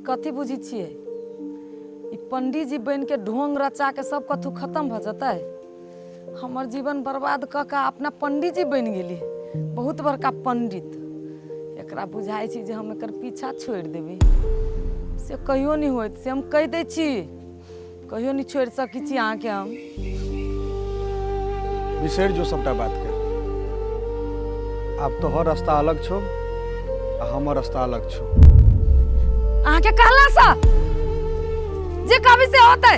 कथी बुझै छियै ई पंडीजी बनि के ढोंग रचा के सब कथू खत्म भऽ जेतै हमर जीवन बर्बाद कऽ कऽ अपना पंडीजी बनि गेली बहुत बड़का पंडित एकरा बुझाइ छै जे हम एकर पीछा छोड़ि देबै से कहियो नहि होइत से हम कहि दै छी कहियो नहि छोड़ि सकै छी अहाँके हम बिसरि जो सबटा बातके आब तोहर रास्ता अलग छौ आ हमर रास्ता अलग छौ अहाँके कहलासँ जे कहबै से होतै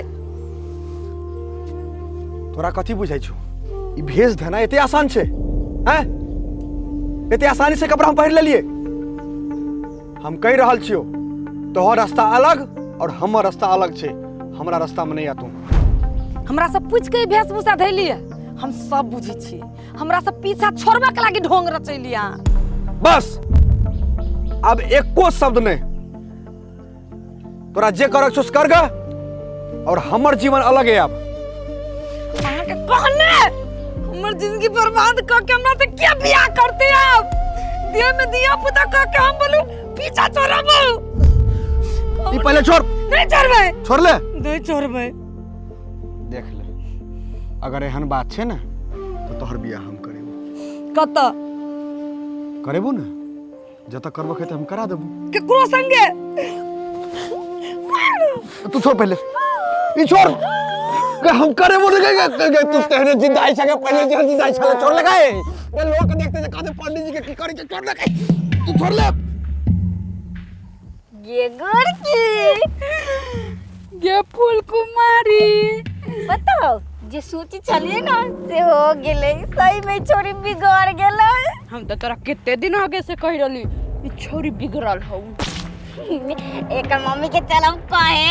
तोरा कथी बुझाइ छौ ई भेष धना एते आसान छै हैं एते आसानी से कपड़ा हम पहिर लेलिए हम कहि रहल छियौ तोहर रास्ता अलग और हमर रास्ता अलग छै हमरा रास्ता में नहीं आ तू हमरा सब पूछ के वेशभूषा धैलिए हम सब बुझै छी हमरा सब पीछा छोड़बा के लागी ढोंग रचैलिए अहाँ बस अब एको शब्द नहीं तोरा जे करक छौ से कर गा और हमर जीवन अलग है अब अहाँके कहने हमर जिंदगी बर्बाद कऽ के हमरा से के बियाह करते आप देह में दिया पुता कऽ के हम बोलू पीछा छोड़बो ई पहले छोड़ नहीं छोड़बै छोड़ ले नहीं छोड़बै देख ले अगर एहन बात छै ने तो तोहर बियाह हम करेबो कतऽ करेबो ने जतऽ करबो के हम करा देबो केकरो संगे तू छोड़ पहले ई छोड़ के हम करे बोल गए गए तू तेहने जिंदा आई छके पहले जेहन जिंदा आई छले छोड़ लगाए ये लोग देखते जे कहते पंडित जी के की करे के छोड़ लगे तू छोड़ ले गे गोरकी गे फूल कुमारी बताओ जे सोची छलिए ना से हो गेलै सही में छोरी बिगड़ गेलै हम तो तोरा कते दिन आगे से कह रहली ई छोरी बिगड़ल हौ एकर मम्मी के चलम कहे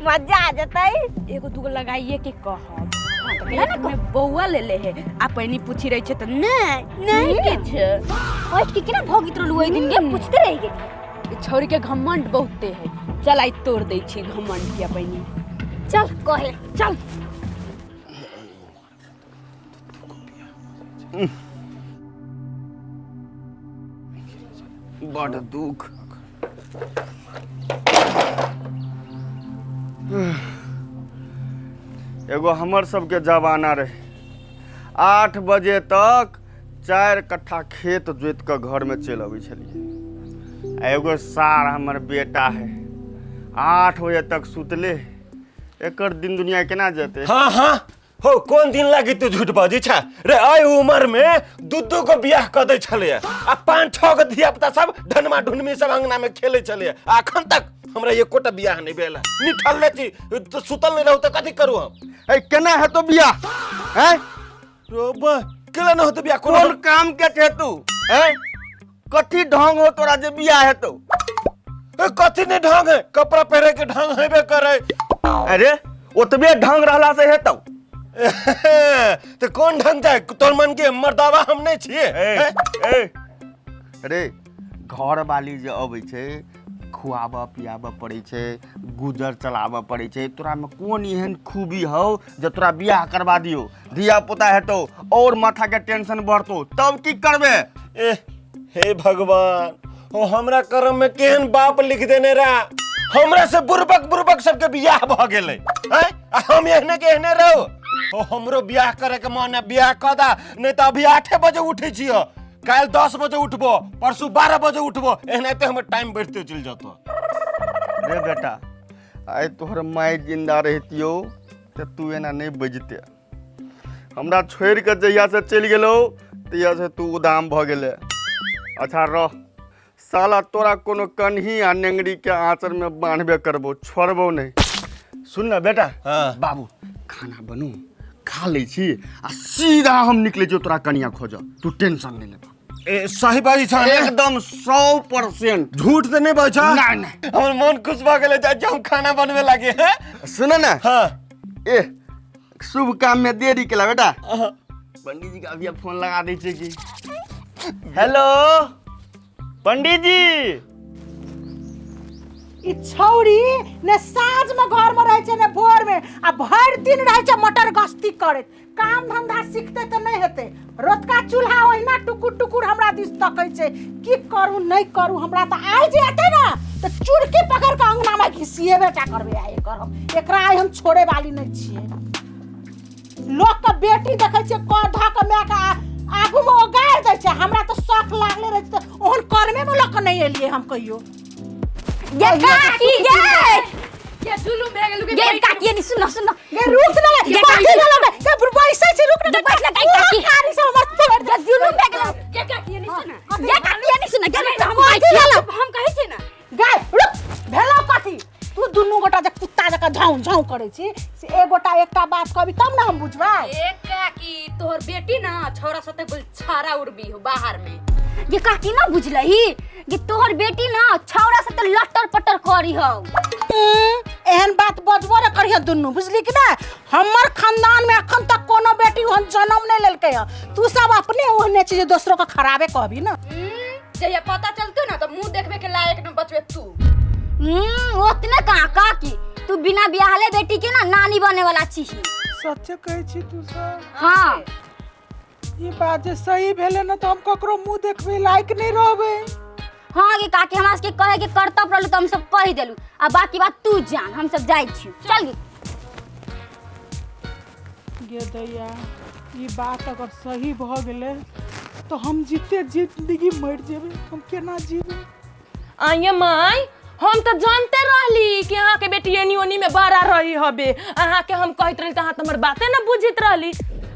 मजा आ जतै एगो दूगो लगाइए के कहब हाँ, तऽ पेट में बौआ ले ले है आ पैनी पूछी रही छै तऽ नहीं नहीं किछ बैठ के केना भोगित रहलू ओहि दिन गे पूछते रहि गेली ई छौरी के घमंड बहुते है चल आइ तोड़ दै छी घमंड के पैनी चल कहे चल बड दुख एगो हमर सबके जमाना रहे 8 बजे तक 4 कट्ठा खेत जोति कऽ घरमे चलि अबै छलियै आ एगो सार हमर बेटा है 8 बजे तक सुतले एकर दिन दुनिया केना जेतै हाँ हाँ हो कोन दिन लागी तू झूठ बजै छ रे एहि उम्र में दू दू गो बियाह कऽ दै छलैए आ पाँच छओ गो धिया पुता सब ढनमा ढुनमी सब अंगना में खेलै छलैए आ अखन तक हमरा एकोटा बियाह नहि भेल है निठल्ले छी तऽ सुतल नहि रहू तऽ कथी करू हम ए केना हेतौ बियाह हैं रोबा केला न होतौ बियाह कोन काम के छै तू हैं कथी ढंग हो तोरा जे बियाह हेतौ ए, कथी नहीं ढंग है कपड़ा पहरे के ढंग हेबे करे अरे ओतबे ढंग रहला से हेतौ तो कौन ढंग जाए तोर मन के मर्दावा हम नहीं छिए ए, ए, अरे घर वाली जे अबै छै खुआबऽ पियाबऽ पड़ै छै गुजर चलाबऽ पड़ै छै तोरामे कोन एहन खूबी हौ जे तोरा बियाह करबा दियौ धिया पुता हेतौ और माथाके टेंशन बढ़तौ तब की करबे ए हे भगवान ओ हमरा कर्म में केहन बाप लिख देने रहा हमरा से बुरबक बुरबक सबके बियाह भ गेलै हैं आ हम एहने के एहने रहो ओ हमरो बियाह करे के मन है बियाह कऽ दा नहीं तो अभी 8 बजे उठै छियो काल्हि 10 बजे उठबो परसू 12 बजे उठबो एनाहिते हमर टाइम बढ़ते चलि जेतो रे बेटा आइ तोहर माय जिंदा रहितियौ तऽ तू एना नहि बजिते हमरा छोड़ि कऽ जहियासँ चलि गेलौ तहियासँ तू उदाम भऽ गेलै अच्छा रह साला तोरा कोनो कन्ही आ नेंगरीके आँचरमे बान्हबे करबौ छोड़बौ नहि सुन ने बेटा हाँ। बाबू खाना बनू खा लै छी आ सीधा हम निकलै छियौ तोरा कनिया खोजऽ तू टेंशन नहि लेबऽ ए सही बाजै छ ने? एकदम 100% झूठ तऽ नहि बाजै छ नहि नहि हमर मन खुश भऽ गेलै जाइ छी हम खाना बनबे लागे हैं सुन ने हाँ ए शुभ काम में देरी केला बेटा पंडित जी के अभी फोन लगा दै छै की हेलो पंडित जी ई छौरी ने साँझ में घर में रहै छै ने भोर में आ भरि दिन रहै छै मटर गश्ती करैत काम धंधा सीखते तऽ नहि हेतै रोतका चूल्हा ओहिना टुकुर टुकुर हमरा दिस तकै छै की करू नहि करू हमरा तऽ आइ जे एतै ने तऽ चुरकी पकड़ कऽ अंगना में घिसिएबे टा करबै आइ एकर हम। एकरा आइ हम छोड़े वाली नहि छियै। लोक के बेटी देखै छियै कऽ धऽ कऽ माय के आगू मे ओगारि दै छै, हमरा तऽ शौक लागले रहै छै, तऽ ओहन कर्मे मे लऽ कऽ नहि एलियै हम कहियो। गे काकी गे, ये जुलुम भए गेल। गे काकी नी सुन सुन। गे रुक ना, गे कथी काकी। भेलौ गे? गे बैसै छी, रुक ना। गे बैठ ना काकी। कारी से हमर तोड़ गे जुलुम भए गेल। गे काकी नी सुन। गे काकी नी सुन, गे हम कथी भेलौ? हम कहै छी ना। गे रुक, भेलौ कथी? तू दुनू गोटा जे कुत्ता जकाँ झाउं झाउं करै छी से एक गोटा एकटा बात कहबी तब ने हम बुझबै। ए काकी, तोहर बेटी ना छौरा साथे गुलछारा उड़बी हो बाहर में। गे काकी ना बुझलही कि तोहर बेटी ना छौरा से तऽ लटर पटर करी हौ। एहन बात बजबो ने करिह दुनू, बुझली कि ना? हमर खानदान में अखन तक कोनो बेटी ओहन जन्म नहीं लेलकै हँ। तू सब अपने ओहने छी जे दोसरो के खराबे कहबी ना। जहिया पता चलतो ना तो मुंह देखबे के लायक न बचबे तू। ओतने कहाँ काकी, तू बिना बियाहले बेटी के ना नानी बने वाला छी। सच्चे कहै छी तू सब? हाँ। ई बात जे सही भेलै ना तऽ हम ककरो मुंह देखबै लायक नहीं रहबै। हाँ गे काकी, हमरा सबके कहे के कर्तव्य रहलू तऽ हम सब कहि देलू, आ बाकी बात तू जान, हम सब जाइ छी। चल गे। गे दैया, ई बात अगर सही भऽ गेलै तऽ हम जीते जिंदगी मरि जेबै, हम केना जीबै? आइए माई, हम तो जानते रहली कि अहाँ के बेटी एनी ओनी में बड़ा रही हबे। अहाँ के हम कहत रहली त अहाँ त हमर बाते न बुझित रहली।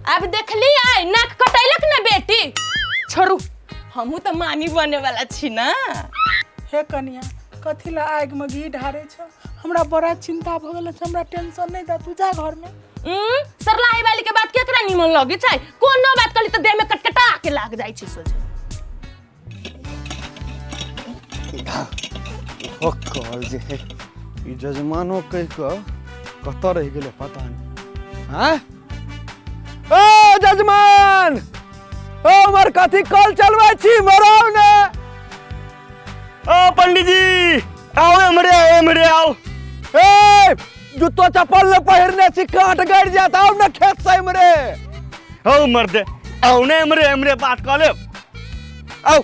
अब देखली आई नाक कटैलक ना बेटी। छोड़ू, हमहू तो मामी बने वाला छी ना। हे कनिया, कथी ला आगि में घी ढारै छ? हमरा बड़ा चिंता भऽ गेल छै, हमरा टेंशन नहीं दे, तू जा घर में। सरलाही वाली के बात केकरा निमन लगे छै? कोनो बात कहली त देह में कटकटा के लाग जाइ छै सोझे। ओ कल जे है ई जजमानो कहि कऽ कतऽ रहि गेलै पता नहि। आँय? ओ जजमान, ओ हमर कथी कल चलबै छी, मराउ ने। ओ पंडीजी आओ, एम्हरे आओ, एम्हरे आओ। ए जूतो चप्पल ने पहिरने छी, काट गड़ि जायत, आउ ने खेत से एम्हरे। हौ मर्दे, आओ ने एम्हरे, एम्हरे बात कऽ लेब, आउ।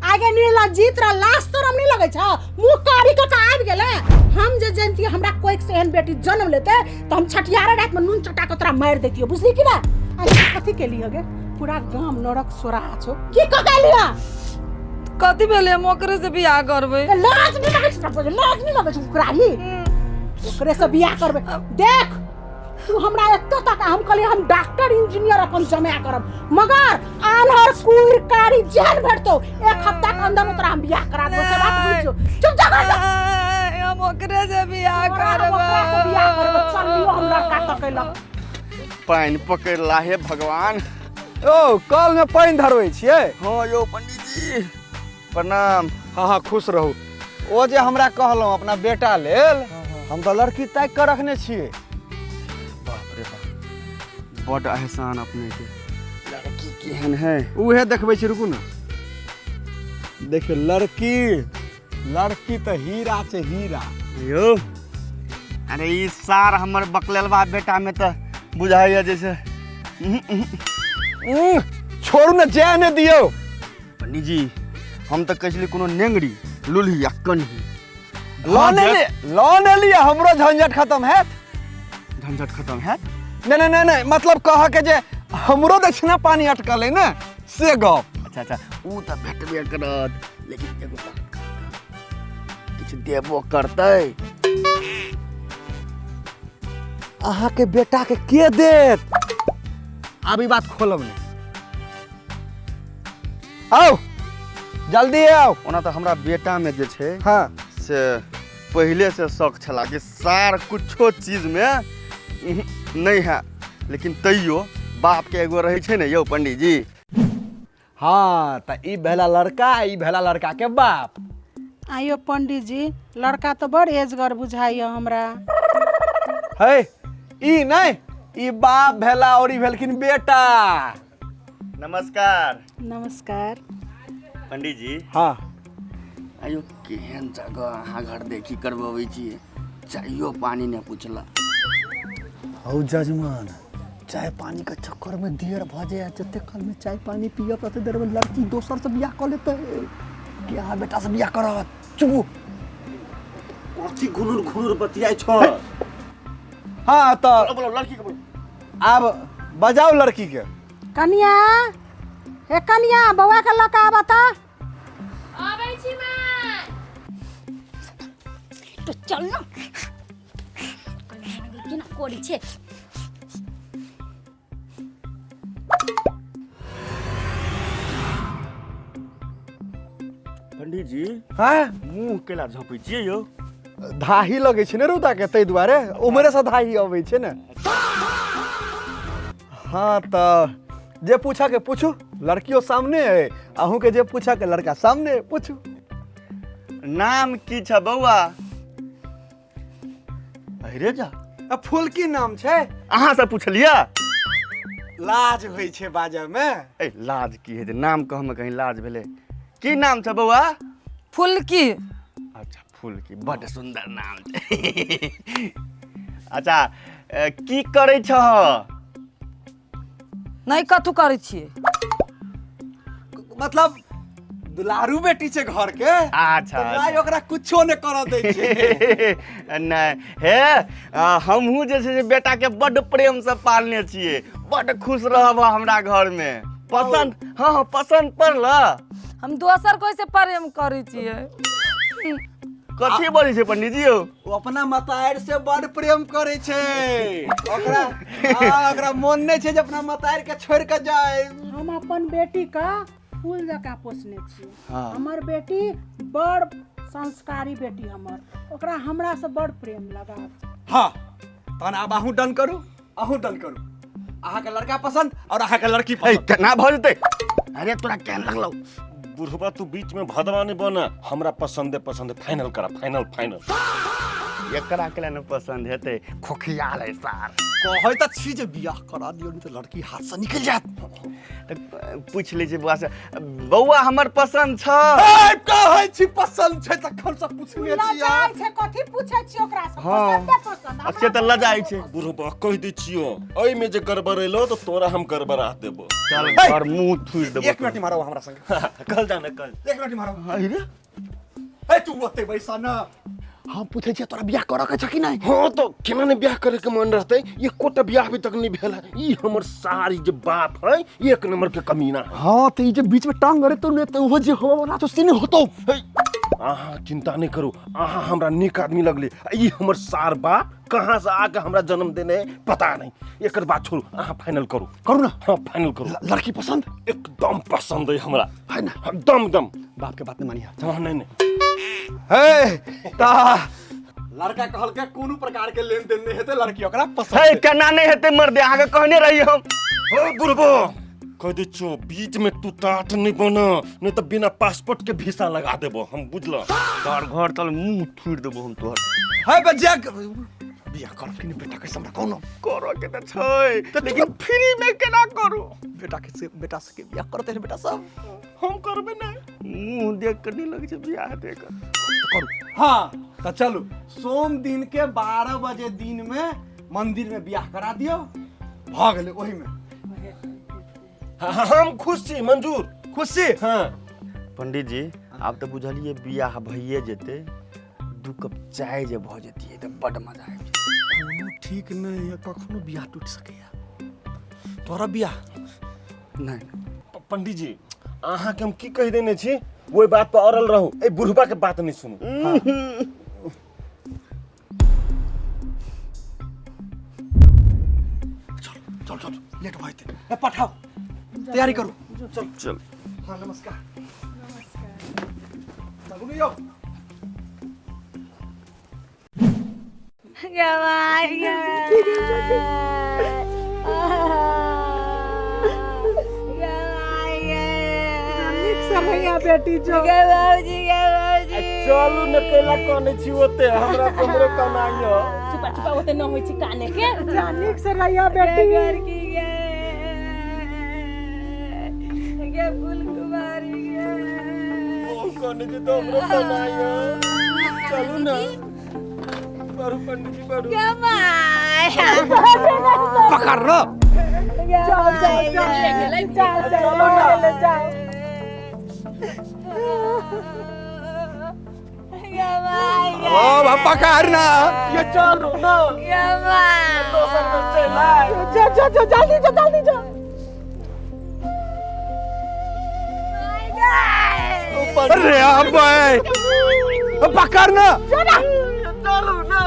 आगे निर्लज्जित रह, लाश शरम नहीं लगै छ? मुंह कारी कऽ के आबि गेलै। हम जे जनतियै हमरा कोइक से एहन बेटी जन्म लेतै तऽ हम छठियारा रातिमे नून चटा कऽ तोरा मारि दैतियौ, बुझली कि ना? आ कथी केली हगे? पूरा गाम नरक सोराहा छौ, की कऽ के एली? कथी भेलै? हम ओकरे से बियाह करबै। लाज नहीं लगै छौ तोरा? लाज नहीं लगै छौ ओकरा ही ओकरे से बियाह करबै? देख तू हमरा एतऽ तक हम कहलियै हम डॉक्टर इंजीनियर अपन जमा करब, मगर आन्हर कुर कारी जेहन भेटतौ एक हफ्ता के अंदर में तोरा हम बियाह करा देबौ, से बात बुझ जो। चुप जा घर जा। हम ओकरे से बियाह तोरा हम ओकरा से बियाह करबै। चल लियो हम लड़का तकेलक। पानि पकड़ला हे भगवान। ओ कल में पानि धरबै छियै? हाँ यौ पंडीजी प्रणाम। हाँ हाँ खुश रहू। ओ जे हमरा कहलहुँ अपना बेटा लेल, हम तऽ लड़की ताकि कऽ रखने छियै। बाप रे बाप, बड एहसान अपने के। लड़की केहन है? उहे देखबै छी, रुकू ने। देखियौ लड़की, लड़की तऽ हीरा छै, हीरा। यौ अरे ई सार हमर बकलेलवा बेटा में तऽ बुझाइया जैसे। छोड़ू ने, जाय ने दियौ। पंडीजी हम तऽ कहै छलियै कोनो नेंगरी लुल्ही या कन्ही लऽ ने ले, लऽ ने लिअ, हमरो झंझट खत्म हैत। झंझट खत्म हैत? नहीं नहीं नहीं नहीं, मतलब कह के जे हमरो दक्षिणा पानी अटकल है ने, से गप। अच्छा अच्छा, ऊ तऽ भेटबे करत, लेकिन एगो बात किछु देबो करतै? अहाँ के बेटा के के देत? आब ई बात खोलब ने। आओ जल्दी आओ। ओना तऽ हमरा बेटा में जे छै हाँ से पहिले से शौक छला कि सार कुछो चीज में नहीं है, लेकिन तैयो बाप के एगो रहे छै ने यौ पंडीजी। हाँ तऽ ई भेला लड़का, ई भेला लड़का के बाप। आइयो पंडीजी, लड़का तऽ बड़ एजगर बुझाइया हमरा। है ई नहीं, ई बाप भेला और ई भेलखिन बेटा। नमस्कार। नमस्कार पंडीजी। हाँ आइयो केहन जगह अहाँ घर देखी करबबै छियै, चाइयो पानी ने पूछला। हौ जजमान, चाय पानी के चक्कर में देर भऽ जाए, जते काल में चाय पानी पियब तते देर में लड़की दोसर से बियाह कऽ लेतै कि अहाँ बेटा से बियाह करत। चुप। कथी घुनुर घुनुर बतियाइ छ? हाँ तऽ बोलो लड़की के बोलो। आब बजाउ लड़की के। कनिया, हे कनिया, बौआ के लऽ कऽ आबऽ तऽ। आबै छी माय। तो चल ना, केना करै छै। पंडित जी, हाँ मुँह केला झपै छियै यौ? धाही लगै छै ने रौदा के, ताहि दुआरे उम्हरे से धाही अबै छै ने। हाँ तऽ जे पूछा के पूछू, लड़कियों सामने है, अहूँ के जे पूछा के लड़का सामने है, पूछू। नाम की छ बौआ? अरे जा। आ फुलकी नाम छै। अहाँ से पुछलियै? लाज होइ छै बाजऽ में। ए लाज की हेतै, नाम कहमे कहीं लाज भेलै। की नाम छ बौआ? फुलकी। अच्छा फुलकी, बड्ड सुन्दर नाम छै। अच्छा की करै छह? नहि कथू करै छियै। मतलब दुलारू बेटी छै घर के। अच्छा, तऽ माय ओकरा कुछो नहि करऽ दै छै। नहि हे, हमहूँ जे छै से बेटा के बड्ड प्रेम से पालने छियै, बड्ड खुश रहब हमरा घर में। पसंद? हाँ हाँ पसंद पड़ल। हम दोसर कोई से प्रेम करै छियै। कथी बजै छै पंडित जी यौ? ओ अपना मतारि से बड़ प्रेम करै छै। ओकरा हाँ, ओकरा मोन नहि छै जे अपना मतारि के छोड़ि के जाय। हम अपन बेटी के फूल जकाँ पोसने छी। हाँ। हमर बेटी बड़ संस्कारी बेटी हमर, ओकरा हमरा से बड़ प्रेम लगाव छै। हाँ तहन आब अहूँ डन करू, अहूँ डन करू। अहाँके लड़का पसंद और अहाँके लड़की ए, पसंद। केना भऽ जेतै? अरे तोरा केहन लगलौ? बुढ़बा तू बीच में भदवा नहीं बना, हमरा पसंदे पसंद फाइनल करा, फाइनल फाइनल। एकरा के ने पसंद हेतै, खोखिया लै सार। कहै तऽ छी जे बियाह करा दियौ, नहि तऽ लड़की हाथ से निकलि जायत। तऽ पूछि लै छी बौआ से, बौआ हमर पसंद छ? ए, कहै छी पसंद छै तखन से पुछने छियै। लजाइ छै, कथी पूछै छी ओकरा से? हाँ। पसंदे पसंद। आ से तऽ लजाइ छै। बुढ़बा कहि दै छियौ, एहिमे जे गड़बड़ेलौ तऽ तोरा हम गड़बड़ा देबो। चल हे! घर मुँह थुरि देबो। एक मिनट मारो हमरा संगे। कल जाने कल। एक मिनट मारो। अरे ए तू ओते बैसा ना, हम पूछै छियै तोरा बियाह करऽ के छ कि नहि? हाँ तो केना ने बियाह करे के मन रहतै, एकोटा बियाह अभी तक नहीं भेल है। ई हमर सारी जे बाप है एक नंबर के कमीना है। हाँ तो ई जे बीच में टांग अड़ेतौ ने तऽ ओहो जे होबऽ वाला छौ से नहि होतौ। हे, अहाँ चिंता नहीं करू, अहाँ हमरा नीक आदमी लगले। ई हमर सार बाप कहाँ से आके हमरा जन्म देने है पता नहीं। एकर बात छोड़ू, अहाँ फाइनल करू। करू ना? हाँ फाइनल करू। लड़की पसंद? एकदम पसंद है हमरा। है ना? एकदम एकदम। बाप के बात नहीं मानिया। हाँ, नहीं नहीं। हे ता लड़का कहलकै कोनो प्रकार के लेन देन नहीं हेतै, लड़की ओकरा पसंद हे है। केना नहीं हेतै मर्दे, अहाँके कहने रही हम। हो बुढ़बो कह दै छियौ, बीच में तू टाट नहीं बना, नहीं तो बिना पासपोर्ट के वीसा लगा देबो हम, बुझल? तोहर घर तल मुँह थुरि देबो हम तोहर। हे बच्चा बियाह करब कि नहीं बेटा के हमरा कोनो करऽ के तऽ छै, लेकिन फ्री में केना करू? बेटा के से बेटा से के बियाह करते हैं बेटा सब। हम करबे नहीं। मुँह देख के नहीं लगै छै बियाह हेतै एकर। करू। हाँ तऽ चलू सोम दिन के 12 बजे दिन में मंदिर में बियाह करा दियौ, भऽ गेलै ओही में। हाँ, हम खुश छी मंजूर। खुश छी? हाँ। पंडित जी आब तऽ बुझलियै बियाह भइए जेतै, 2 कप चाय जे भऽ जेतियै तऽ बड्ड मजा आबि जेतै। कोनो ठीक नहि है, कखनो बियाह टूटि सकैया। तोरा बियाह? नहि। पंडित जी अहाँके हम की कहि देने छी, ओहि बात पर अड़ल रहू, एहि बुढ़बा के बात नहीं सुनू। चल चल चल लेट भऽ जेतै। ए, पठाउ तैयारी करू। चल चल। हाँ नमस्कार। चलू ने यौ। नीक से भैया बेटी जो। चलू ने कैला कने छी ओते, हमरा कमरो कनाइयो। चुपा चुपा ओते न होइ छै काने के। जा नीक से रहिया बेटी। ओ कने छी तो हमरो कनाइयो। चलू ने। बरू पंडित जी बरू। पकड़ लो। जाओ जाओ जाओ जाओ जाओ जाओ। ओ पकड़ ना, ये चलो ना, दोसर में चल आय। जा जा जा जल्दी जा जल्दी जा। अरे अबे पकड़ ना, चलो ना।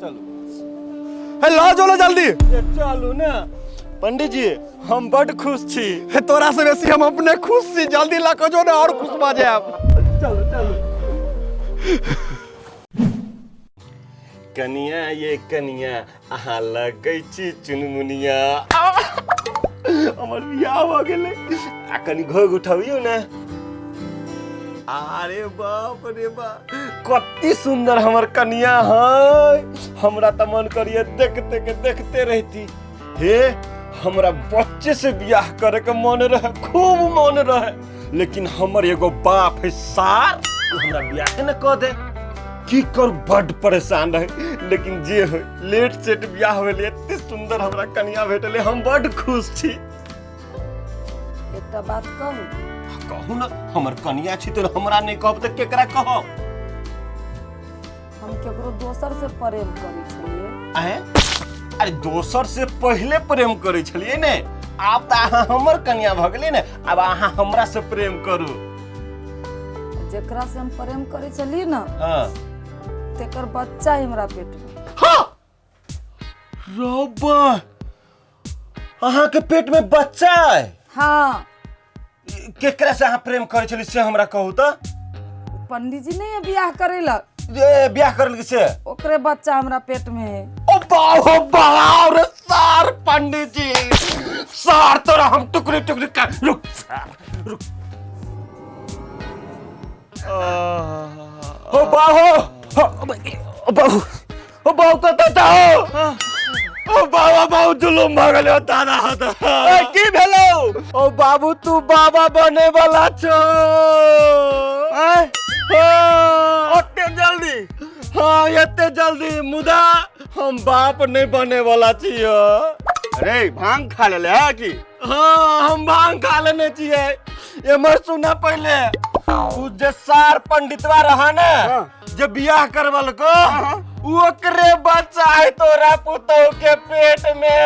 चलो हे ला जो जल्दी, चलू ना। पंडित जी हम बड खुश छी। तोरा से बेसी हम अपने खुश छी, जल्दी ला के जो ना और खुश भ जायब। चलो चलो। कनिया ये कनिया अहाँ लगै छी चुनमुनिया, हमर बियाह भ गेलै। आ कनि घोघ उठबियौ ने। अरे बाप रे बाप, कते सुंदर हमर कनिया है। हमरा त मन करिए देखते के देखते रहती। हे हमरा बच्चे से बियाह करे के मन रहे, खूब मन रहे, लेकिन हमर एगो बाप है सार, हमरा बियाह न क दे। की कर, बड परेशान रहे, लेकिन जे हो लेट सेट बियाह भेलै, एते सुंदर हमरा कनिया भेटलै, हम बड खुश छी। एकटा बात कहू? कहू ना, हमर कनिया छी तो हमरा नहीं कहब त केकरा कहब? हम केकरो दोसर से प्रेम करै छलियै। आए? अरे दोसर से पहले प्रेम करै छलियै ने, आब त अहाँ हमर कनिया भ गेलियै ने, आब अहाँ हमरा से प्रेम करू। जेकरा से हम प्रेम करै छलियै ना, हाँ, तेकर बच्चा है हमरा पेट में। हाँ रब्बा, अहाँ के पेट में बच्चा है? हाँ। केकरा से अहाँ प्रेम करै छलियै से हमरा कहू त। पंडित जी नहीं है बियाह करेलक, बियाह करेलक से ओकरे बच्चा हमरा पेट में है। ओ बाप बाप रे सार पंडित जी, सार तोरा हम टुकड़ी टुकड़ी कर, रुक सार रुक। ओ बाहो, ओ बाहु, ओ बाहु कतऽ जाओ? ओ बाबा बाबू जुलुम भऽ गेलै दादा। की भेलौ? ओ बाबू तू बाबा बने वाला छौ। ओते जल्दी? हाँ एते जल्दी, मुदा हम बाप नहीं बने वाला छियो। अरे भांग खा लेले है की? हाँ हम भांग खा लेने छियै। एमर सुना पहले, उ जे सार पंडितवा रहा ने, जे बियाह करवलको, ओकरे बच्चा है तोरा पुतोह के पेट में।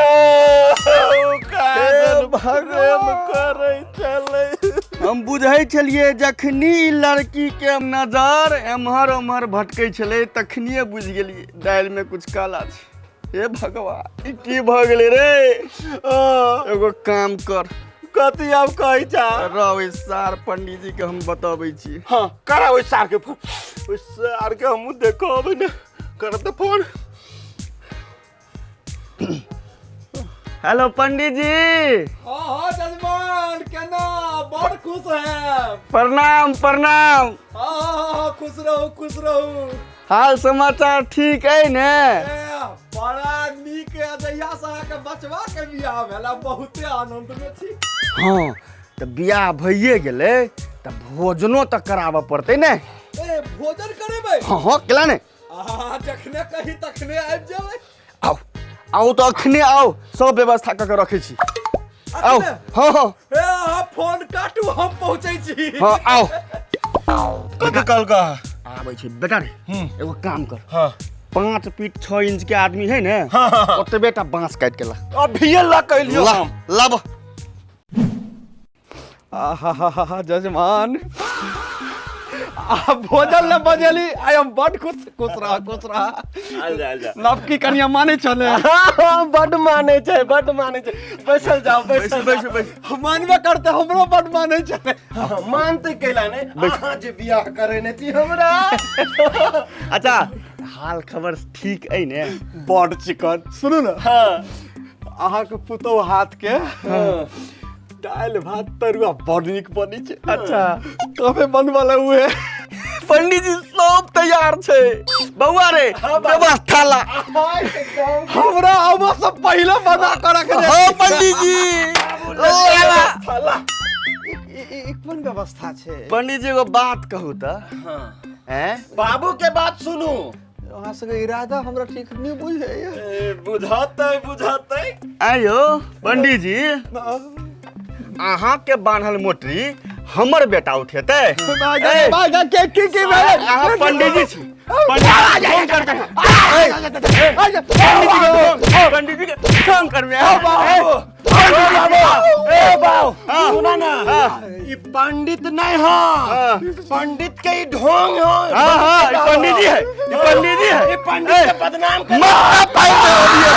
भगवान करै चलै। हम बुझै छलियै जखनी लड़की के नजर एम्हर ओम्हर भटकै छलै तखनिए बुझि गेलियै दालि में कुछ काला छै। हे भगवान, ई की भऽ गेलै रे? एगो काम कर। कथी आब कहै छा? रह ओहि सार पंडित जी के हम बतबै छी। हाँ करा ओहि सार के फोन, ओहि सार के हमहूँ देखबै ने, कर त फोन। हेलो पंडित जी। हाँ हाँ जजमान, केना बड़ खुश है। प्रणाम प्रणाम। हाँ हाँ खुश रहू खुश रहू। हाल समाचार ठीक है ने? बड़ा नीक है, जहिया से अहाँके बचवा के बियाह भेला बहुते आनंद में छी। हाँ तऽ बियाह भइए गेलै तऽ भोजनो तऽ कराबऽ पड़तै ने। ए भोजन करेबै? हाँ हाँ केला ने। जखने कही तखने आबि जेबै। आउ आउ तऽ अखने आउ, सब व्यवस्था कऽ के रखै छी। आउ। हाँ हाँ। ए अहाँ फोन काटू, हम पहुँचै छी। हाँ आउ। कथी कहलका? आबै छै बेटा रे, एगो काम कर। हाँ। 5 फीट 6 इंच के आदमी है ने, ओतबे टा बांस काटि के ला। अभिये ला कहिलियो हम। लाब। आहा जजमान, आ भोजन न बजेली, I am बड खुश। खुश रह खुश रह। आल जा आल जा। नवकी कनिया मानै छलै? हाँ बड मानै छै, बड मानै छै। बैसल जाओ बैसल बैसू बैसू। मानबे करते, हमरो बड मानै छलै। मानते कैला ने, अहाँ जे बियाह करे ने छी हमरा। अच्छा हाल खबर ठीक अइ ने? बड चिकन। सुनू ने, हाँ अहाँके पुतोह हाथ के दालि भात तरुआ बड़ नीक बनै छै। अच्छा कबे बनबल उहे? पंडित जी सब तैयार छै। बौआ रे व्यवस्था ला। हमरा आबऽ से पहिले बना के रख दे। हाँ पंडित जी ला। कोन व्यवस्था छै? पंडित जी एगो बात कहू तऽ। हाँ हैं? बाबू के बात सुनू। अहाँ सबके इरादा हमरा ठीक नहि बुझाइया। बुझातै बुझातै। आयो पंडीजी, अहाँ के बान्हल मोटरी हमर बेटा उठेतै? के की की भेलै? अहाँ पंडीजी छी, पंडीजी के फोन करबै, पंडीजी के फोन करबै। ए बाबू, सुना ना, ई पंडित नहीं हो, पंडित के ई ढोंग हो। हाँ हाँ, ई पंडीजी है, ई पंडीजी है। ई पंडित के बदनाम कर। मारा पाई दे दिया।